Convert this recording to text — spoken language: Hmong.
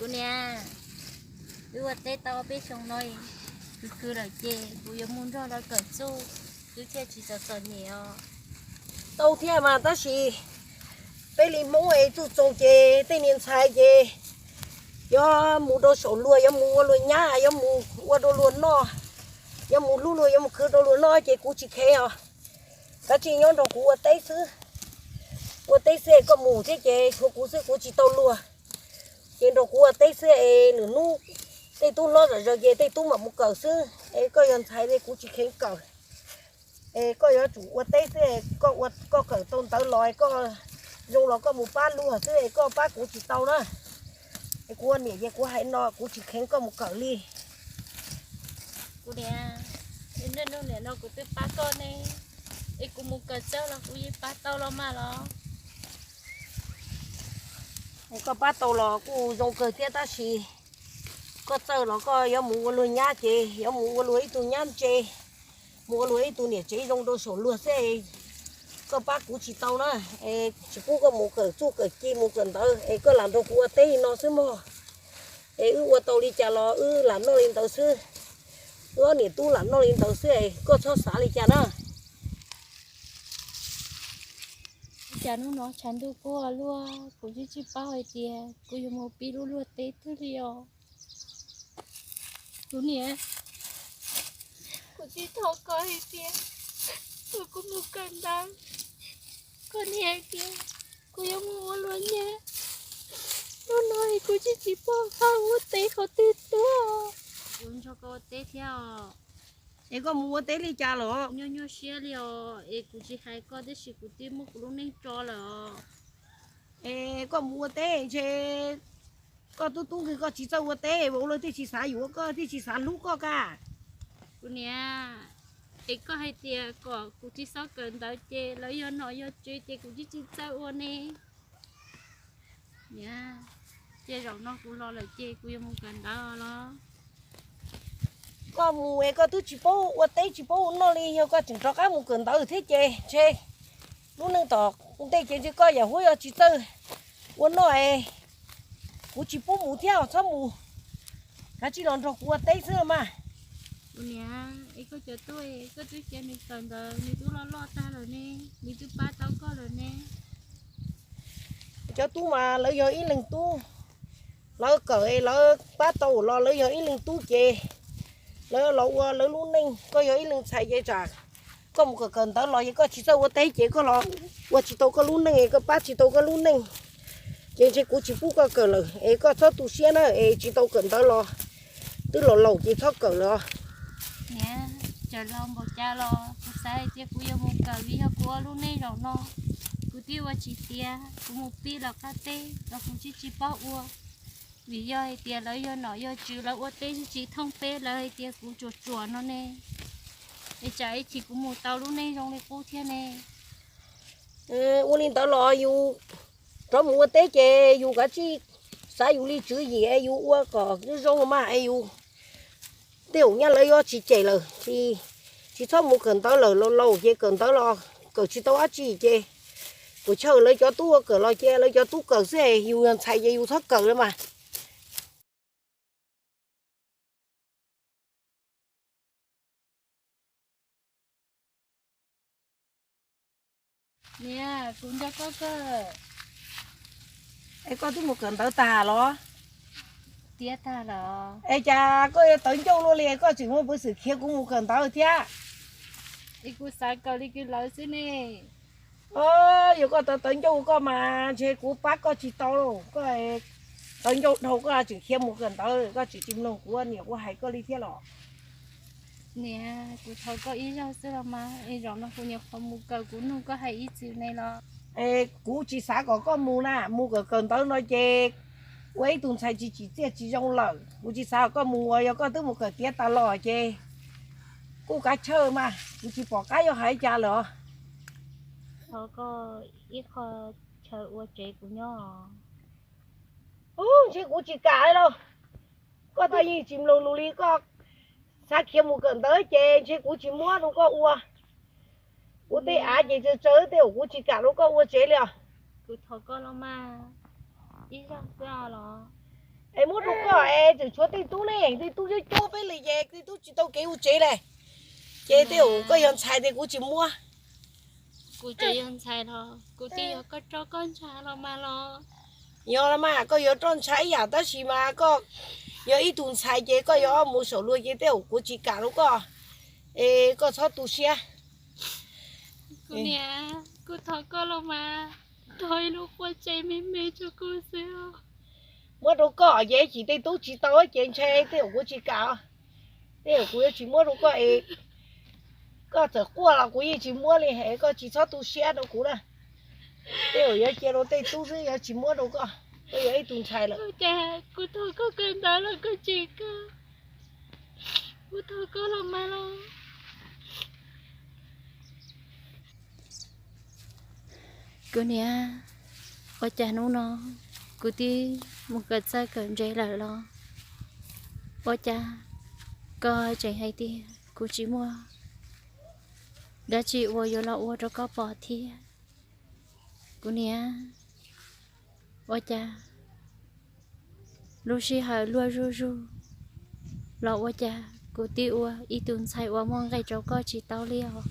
Kuv niam, wb ua teb tau peb xyoo no, kuv khwv lawm ces kuv yuav mus nrog lawv kawm txuj, wb thiaj tsis txom txom nyem os. Tau thiab mas tab sis peb li Hmoob es txuj txoos ces tej niag ntxhais ces yuav mus rau saum luag, yuav mus ua luag nyab, yuav mus ua rau luag noj, yuav mus hlub luag, yuav mus khwv rau luag noj ces kuv tsis kheev os. Kav tsij nyob nrog kuv ua teb xwb. Ua teb xwb es koj mus thiab ces tshuav kuv xwb kuv tsis tau luag. Ces nrog kuv ua teb xwb es nws hnub tej tub hlob zom zaws ces tej tub mam mus kawm xwb es koj yog ntxhais li kuv tsis kheev kawm. Es koj yuav tsum ua teb xwb, koj ua koj kawm tau ntawv los koj zoo los koj mus pab luag xwb es koj pab kuv tsis tau na. Es kuv ua niam ces kuv hais no kuv tsis kheev koj mus kawm li. Kuv niam, niaj hnub niam no kuv twb pab koj ne, es kuv mus kawm txawj los kuv yeej pab tau los mas los. Koj pab tau los kuj zoo kawg thiab tab sis koj txawj los koj yuav mus ua luag nyab ces yuav mus ua luag ib tug nyab ntse, mus ua luag ib tug niam tsev zoo rau saum luag xwb. Koj pab kuv tsis tau na, es tsis pub koj mus kawm txuj kawm ci mus kawm ntawv es koj lam nrog kuv ua teb li no xwb mog. Es wb ua tau li cas los wb lam noj li ntawd xwb. Wb ob niam tub lam noj li ntawd xwb es koj txhob xav li cas na. Cas hnub no tshav ntuj kuj luaj, kuv twb tsis paub hais tias kuv yuav mus pib lub luag teb twg li os. Kuv niam, kuv twb thov koj hais tias kom kuv mus kawm ntawv, koj niam hais tias kuv yuav mus ua luag nyab. Hnub no es kuv twb tsis pom qab ua teb qhov twg tuaj. Kuv nrog koj ua teb thiab os. Es koj mus ua teb li cas los? Nyuaj nyuaj siab li os, es kuv tsis hais koj tiam sis kuv twb muab kuv lub neej tso lawm os. Es koj mus ua teb ntshe koj tub tub nqi koj tsis txawj ua teb, ua luag thiaj tsis xav yuav koj, thiaj tsis xav hlub koj ka. Kuv niam, es koj hais tias kom kuv tsis txhob kawm ntawv ces lawv yog nom yog tswv ces kuv twb tsis txawj ua ne. Niam, ces zaum no kuv los lawm ces kuv yuav mus kawm ntawv los? Koj mus es koj twb tsis paub ua teb tsis paub ua noj li, yog koj tseem rov qab mus kawm ntawv thiab ces ntshe lub neej tom ntej ces ntshe koj yam huab yog tsis txawj ua noj es kuv tsis pub mus thiab os, txhob mus. Kav tsij los nrog kuv ua teb xwb los mas. Kuv niam, es koj cov tub, koj twb cia nws kawm ntawv, nws twb loj loj tag lawm ne, nws twb pab tau koj lawm ne. Cov tub mas lawv yog ib leeg tub, lawv kawm lawv pab tau los lawv yog ib leeg tub ces lawv los ua lawv lub neej. Koj yog ib leeg ntxhais ces tsam koj mus kawm kawm ntawv los es koj tsis txawj ua teb ces koj los ua tsis tau koj lub neej, koj pab tsis tau koj lub neej. Ces ntshe kuv tsis pub koj kawm lawm es koj txhob tu siab na, es tsis tau kawm ntawv los twb los laus ces txhob kawm lawm os. Niam, txawm laus npaum cas los kuv xav hais tias kuv yuav mus kawm vim yog kuv ua lub neej zaum no kuv twb ua tsis tiav, kuv mus pib los qab teb los kuv tsis tsis paub ua. Vim yog hais tias lawv yog nom yog tswv lawv ua teb tsis tsis thooj peb, lawv hais tias kuv tsuam tsuam no ne. Es tsam ib chim kuv mus tau lub neej zoo li qub thiab ne. Ua li ntawd los yus rov mus ua teb ces yus kav tsij xav yus li tswv yim es yus ua kom zoo mas es yus tej zaum nyab lawv yuav tsis cem lawm, tsis txhob mus kawm ntawv lawm, laus laus ces kawm ntawv los kawm tsis tau dab tsi ces kuv chaw lawv cov tub ua kawm los cia lawv cov tub kawm xwb, yus yog ntxhais ces yus txhob kawm li mas. Niam, kuv nco koj kawg. Es koj twb mus kawm ntawv tag los? Tiav tag lawm. Es cas koj yuav tawv ncauj luaj li, koj tseem muaj peev xwm khiav kuv mus kawm ntawv thiab? Es kuv xav kawm li kws lawv xwb ne. Yog koj tawv tawv ncauj koj mas ntshe kuv pab koj tsis tau lauj. Koj tawv ncauj dhau koj tseem khiav mus kawm ntawv, koj tseem tsis mloog kuv niam kuv hais koj li thiab los? Niam, kuv thov koj ib zaug xwb los mas, es zaum no kuv nyuam qhuav mus kawm kuv nug koj hais ib txwm ne los? Es kuv tsis xav kom koj mus na, mus kawm kawm ntawv no ces ua ib tug ntxhais tsis tsim txiaj tsis zoo lawm. Kuv tsis xav kom koj mus, uas yog koj twb mus kawm tiav tas los ces kuj kav chawj mas, kuv tsis pom qab yuav hais cas lawm os. Thov koj ib qho chaw ua tsev kuv nyob. Ntshe kuv tsis kam lauj. Koj twb yeej tsis mloog lus li, koj xav khiav mus kawm ntawv ces ntshe kuv tsis muab rau koj ua. Kuv tej av ces tsawg tsawg tej, kuv tsis kam rau koj ua tsev li os. Kuv thov koj los mas, ib zaug xwb los. Es muab rau koj es tseem tshuav tej tub ne, tej tub cuab cuab peb li ces tej tub tsis tau kev ua tsev li. Ces tej zaum koj yog ntxhais ces kuv tsis muab. Kuv tseem yog ntxhais los kuv twb yog koj roj koj ntsha los mas los. Yog los mas koj yog roj ntsha ib yam tab sis mas koj yog ib tug ntxhais ces koj yuav mus saum luag ces tej zaum kuv tsis kam rau koj es koj txhob tu siab. Kuv niam, kuv thov koj los mas, thov ib lub qua tsev me me rau kuv xwb. Muab rau koj ces ib chim tej tub tsis tau ces ntshai tej zaum kuv tsis kam. Tej zaum kuv yuav tsis muab rau koj es koj txawm quaj los kuv yeej tsis muab li es koj tsis txhob tu siab rau kuv na. Tej zaum yuav cia rau tej tub xwb yuav tsis muab rau koj, koj yog ib tug ntxhais lawm. Cas kuv thov koj kawg ntawd los koj tsis kam. Kuv thov koj los mas los. Kuv niam, ua cas hnub no kuv twb mus kawm txawj kawm ntse lawm los ua cas koj tseem hais tias kuv tsis muaj dab tsi uas yuav los ua rau koj pom thiab? Kuv niam, ua cas lub sij hawm luag zuj zus los ua cas kuv twb ua ib tug ntxhais uas muaj nqis rau koj tsis tau li os?